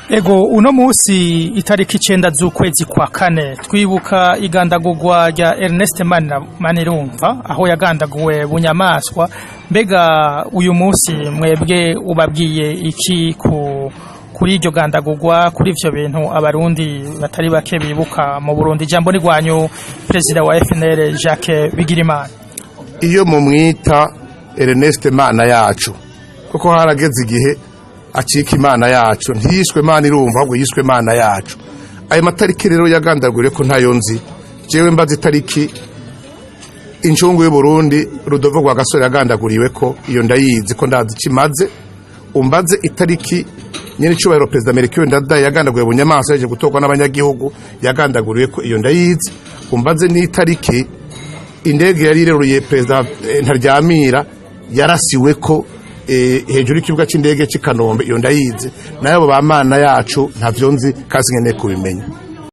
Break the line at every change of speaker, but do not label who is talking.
Ego, uno munsi itariki 9 z'ukwezi kwa kane twibuka igandagurwa rya Ernest Manirumva, aho yagandaguwe bunyamaswa. Mbega uyu munsi mwebwe ubabwiye iki kuri iryo gandagurwa, kuri ivyo bintu abarundi batari bake bibuka mu Burundi? Ijambo ni rwanyu, perezida wa FNL Jacques Bigirimana.
Iyo mumwita Ernest Mana yacu, kuko harageze igihe acika Imana yacu, ntiyishwe Mana irumva, ahubwo yishwe Mana yacu. Ayo matariki rero yagandaguriye ko ntayo nzi. Jewe mbaze itariki incungu y'u Burundi Rudovo rwa Gasore yagandaguriwe ko, iyo ndayizi ko ndazi ikimaze. Umbaze itariki nyene icubahiro perezida Melchior Ndadaye yagandaguye bunyamaswa, yaje gutorwa n'abanyagihugu, yagandaguriwe ko, iyo ndayizi. Umbaze n'itariki indege yari ireruye perezida Ntaryamira yarasiwe ko hejuru y'ikibuga c'indege c'i Kanombe, iyo ndayizi. Nayo abo ba Mana yacu ntavyo nzi kandi sinkeneye kubimenya.